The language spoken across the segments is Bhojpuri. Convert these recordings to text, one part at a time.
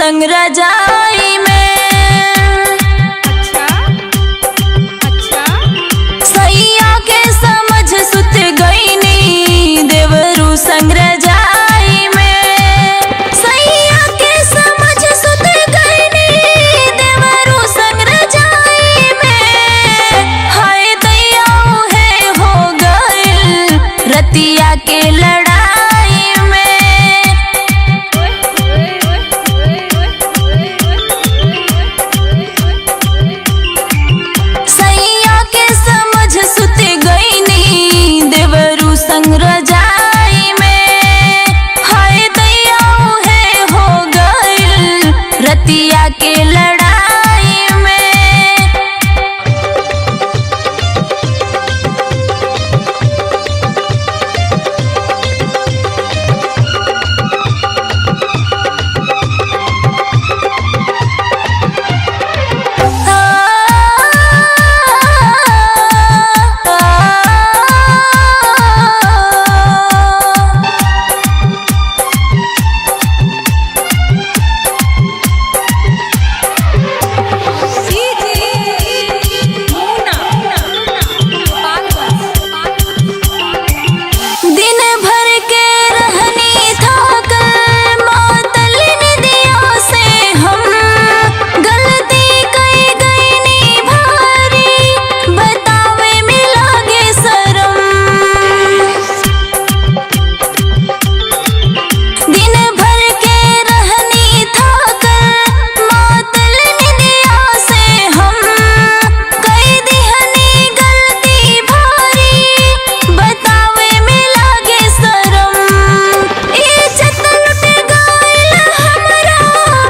संग रजाई में। अच्छा अच्छा। सैया के समझ सुत गईनी देवरू संग रजाई में। सैया के समझ सुत गईनी देवरू संग रजाई में। हाय दैया है हो गइल रतिया के लड़ाई में। सैया के समझ सुत गईनी देवरू संग रजाई में। हाय दैया है हो गइल रतिया के लड़ाई में। दिन भर के रहनी थकल मातल निदिया से हम। गलती कई गईनी भारी बतावे में लागे शरम। दिन भर के रहनी थकल मातल निदिया से हम। कई दिहनी गलती भारी बतावे में लागे शरम। इज्जत लुट गइल हमरा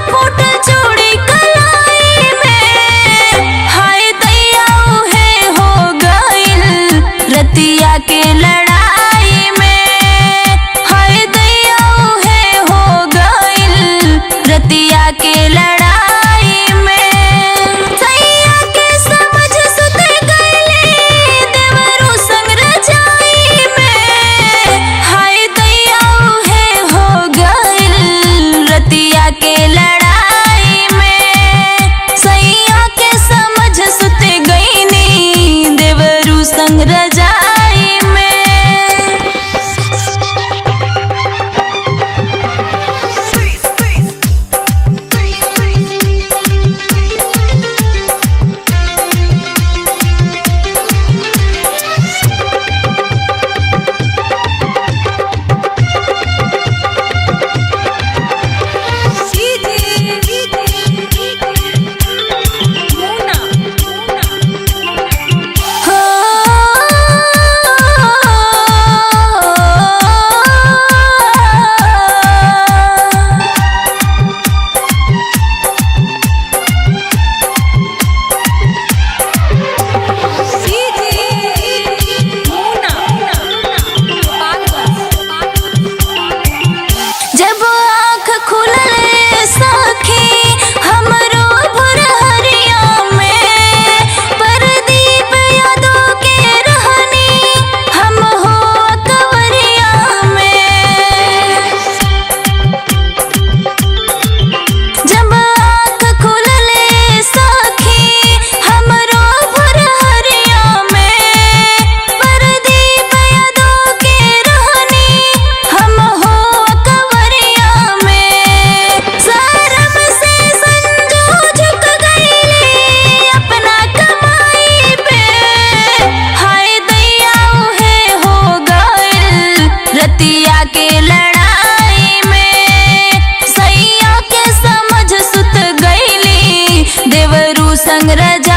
फूटल चूड़ी कलाई में। हाय दैया है हो गइल रतिया के लड़ाई में। हाय दैया है हो गइल रतिया के लड़ाई में। सैया के समझ सुत गइले देवरू संग रजाई में। हाय दैया है हो गइल रतिया के लड़ाई में। सैया के समझ सुत गईनी देवरू संग रजाई में। जब आँख खुलल सखी हमरो भुरहरिया में। परदीप यादों के रहनी हम हो कंवरिया में। जब आँख खुलल सखी हमरो भुरहरिया में। परदीप यादों के रहनी हम हो कंवरिया में। शर्म से संजू झुक गईली अपना कमाई पे। हाय दैया है हो गइल रतिया के लड़ाई में। सैया के समझ सुत गईली देवरू संग रजा